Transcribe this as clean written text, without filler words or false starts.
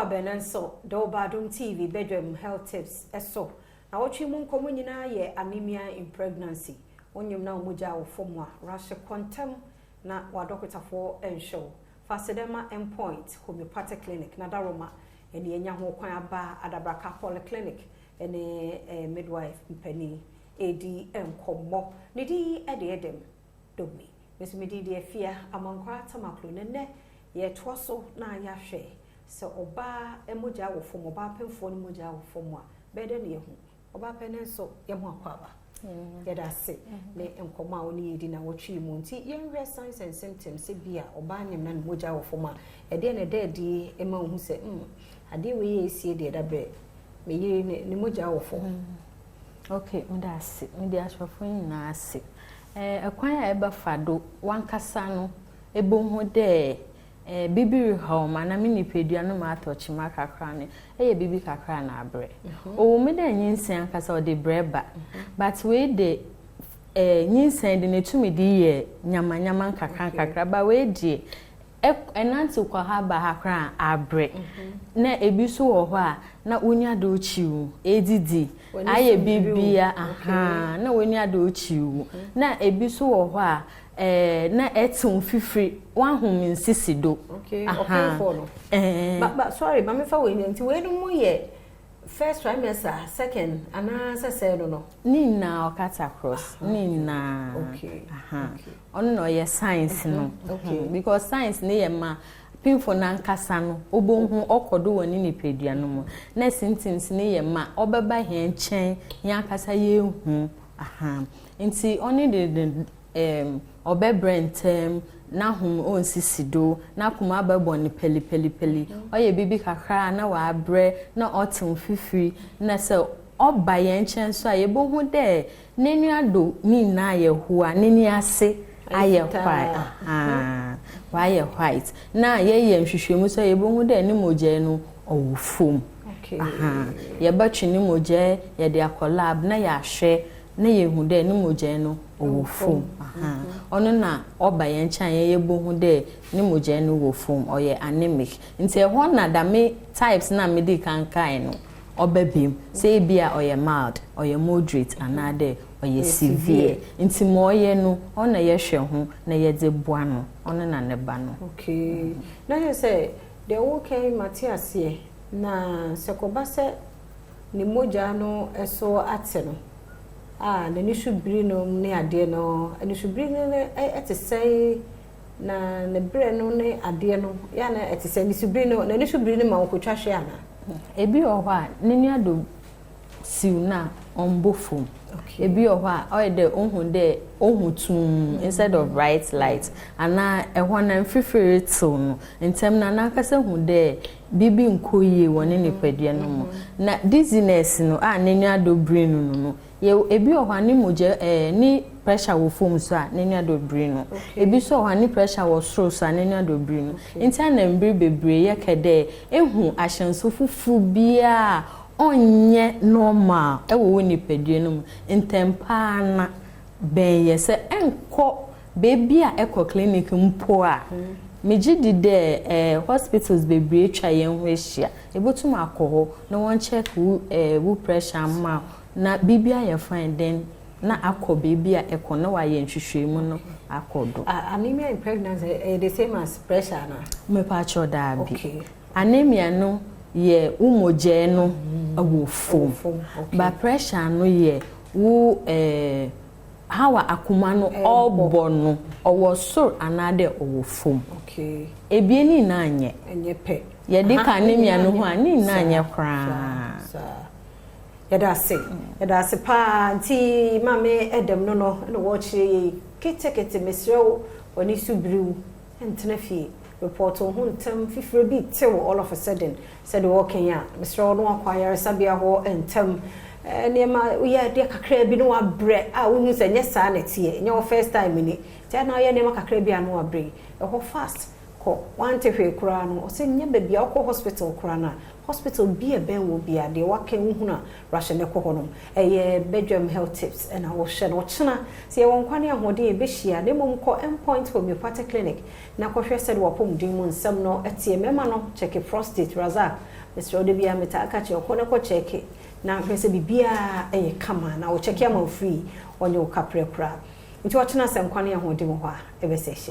Akwaaba no nso de wo ba Adom TV badwam health tips so. Na wɔtwe mu nkɔmmɔ nyinaa yɛ anemia in pregnancy. Wonyim na wo mogya wɔ fam a, rahye kɔ ntɛm na w'adɔkotafoɔ nhwɛ wo. Fa aseda ma Endpoint Homeopathic Clinic na Daroma ɛne anya ho kwan aba Adabraka Polyclinic ɛne midwife mpanin ɛdi nkɔmmɔ. Ne din ɛde Edem Dogbe. Nso me din de Afia Amankwa Tamaklo. Ne nnɛ yɛtoa so na yɛahwɛ sɛ ɔbaa mogya wɔ fam, ɔbaa pɛmfoɔ no mogya wɔ fam a, bɛyɛ dɛ ne yɛhu. Ɔbaa pɛ no nso yɛho akɔ aba. Yɛda ase ne nkɔmmɔ a wo ne yɛdi na wɔtwe mu. Nti yɛnhwɛ signs and symptoms sɛ bi a ɔbaa nyim na ne mogya wɔ fam a, ɛdeɛ na ɛda adi ma wo hu sɛ adeɛ wei yɛ esie deɛ da berɛ meyere ne mogya wɔ fam. Okay, meda ase. Mede ahwɛfo nyinaa ase. Ɛkwan a ɛbɛfa do wankasa no ebohu dɛ bibi rehaw ma na me nipadua no ma atɔ kyima kakra no, ɛyɛ bibi kakra na abrɛ. Ɔwɔ mu dɛ nyinsɛn ankasa ɔde brɛ ba, but wei de nyinsɛn de ne tumi de yɛ nyamanyama nkakra nkakra, ba wei deɛ ɛnante kɔ ha ba ha koraa abrɛ. Na ebi nso wɔ hɔ a na wonya de okyiw edidi ayɛ bibia aha na wonya de okyiw. Na ebi nso wɔ hɔ a na ɛtew fifiri wahom nsisi do. Okay, ɔpɛnfoɔ no. Ba sorry, maame fa wei nti wei no mu yɛ first trimester, second anaa sɛ no? Ne nyinaa ɔkata across ne nyinaa. Ɔno na ɔyɛ signs no. Because signs ne yɛ ma pimfo nankasa no obohu ɔkɔ do wɔ ne nipadua no mu. Na symptoms ne yɛ ma ɔbɛba hɛn nkyɛn hɛn ankasa yɛhu. Nti ɔne de ɔbɛbrɛ ntɛm, n'ahom onsisi do, n'akoma abɛbɔ ne pɛlipɛlipɛli, ɔyɛ biribi kakra na wabrɛ na ɔtew fifiri. Na sɛ ɔba yɛn nkyɛn so a, yɛbɛhu dɛ n'enyiwa do ne nyinaa yɛ hoa, n'ani ase ayɛ white, wayɛ white. Na yɛyɛ nhwehwɛmu so a, yɛbɛhu dɛ ne mogya no ɔwɔ fam. Yɛbɛtwe ne mogya yɛde akɔ lab na yɛahwɛ na yɛhu dɛ ne mogya no ɔwɔ fam. Ɔno na ɔba yɛn nkyɛn a yɛbɛhu dɛ ne mogya no wɔ fam, ɔyɛ anemic. Nti ɛhɔ na dame types na mede kankan no ɔba biem sɛ ebi a ɔyɛ mild, ɔyɛ moderate anaa dɛ ɔyɛ severe. Nti ma ɔyɛ no ɔna yɛhwɛ ho na yɛde boa no, ɔno na ne ba no. Okay, na yɛ sɛ deɛ wɔka mate aseɛ. Na sɛ kɔba sɛ ne mogya no so ate no a, n'ani so biri no ne adeɛ no, ani so biri no ɛte sɛn? Na ne berɛ no ne adeɛ no yɛ na ɛte sɛ ne so biri no, n'ani so biri no ma wɔkɔtwa hwɛ anaa? Ebi wɔ hɔ a n'ani ado siw na ɔmbɔ fam. Ebi wɔ hɔ a ɔyɛ dɛ ohu dɛ ohu tum instead of bright light, anaa ɛhɔ na mfifiri retew no ntɛm na n'ankasa hu dɛ biribi nkɔ yie wɔ ne nipadua no mu. Na dizziness no a n'ani ado biri no, yɛ ebi wɔ hɔ a ne mogya ne pressure wɔ fam so a n'ani ado biri no. Ebi nso wɔ hɔ a ne pressure wɔ soro so a n'ani ado biri no. Nti ana mbiri bebree yɛ kɛ dɛ ehu ahyɛnso fufuo biara ɔnyɛ normal ɛwɔ wɔ nipadua no mu, ntɛm paa na bɛn yɛ sɛ ɛnkɔ beebi a ɛkɔ clinic mpo a, megye di dɛ hospitals bebree atwa yɛn ho ahyia, ebotum akɔ hɔ na wɔn check wo pressure ama na biribi ayɛ fine, then na akɔ beebi a ɛkɔ na wayɛ nhwehwɛmu no akɔ do. Anemia in pregnancy the same as pressure na? Mepa daabi. Anemia no yɛ wo mogya no wɔ fam, but pressure no yɛ wo how a akoma no ɔbɔ no, ɔwɔ soro anaadɛ ɔwɔ fam. Ebien ne nyinaa nyɛ. Ɛnyɛ pɛ. Yɛde ka anemia no ho a, ne nyinaa nyɛ koraa. Yɛda ase, yɛda ase paa. Nti maame ɛdɛm no ɛna wɔrekyerɛ yɛ ketekete. Mesrɛ wo, w'ani so biriw, ntena fie, report wo ho ntɛm. Fifire bi tew all of a sudden sɛdeɛ wɔka a, mesrɛ wo no wakɔ ayaresabea hɔ ntɛm. Nneɛma woyɛ adeɛ kakra bi na wabrɛ a, wohu sɛ nyɛ saa na ɛteɛ, nyɛ wɔ first time ni nti ana woyɛ nneɛma kakra bi a na wabrɛ yi, ɛhɔ fast. Kɔ, wante hwee koraa no, ɔsɛ nyɛ baabi a wokɔ hospital koraa no a, hospital bi a ɛbɛn wɔ bi a deɛ waka wohunu a, rahyɛ ne kɔ hɔ nom. Ɛyɛ Bedwam Health Tips ɛna wɔhyɛ no. Ɔkyena sɛ yɛwɔ nkwa ne ahoɔden, yɛbɛhyia. Na mmom kɔ Endpoint Homeopathic Clinic na kɔhwɛ sɛde wapɔmuden mu nsɛm no ɛteɛ. Mmarima no, check prostate. Razak, mesrɛ wo, de bia metaa ka kyerɛ, kɔ ne kɔ check na hwɛ sɛ biribiara ɛyɛ kama na wɔkyɛke ama wo free, ɔnyɛ wo kaprɛ koraa. Nti ɔkyena sɛ nkwa ne ahoɔden wɔ hɔ a, ɛbɛsɛ hyia.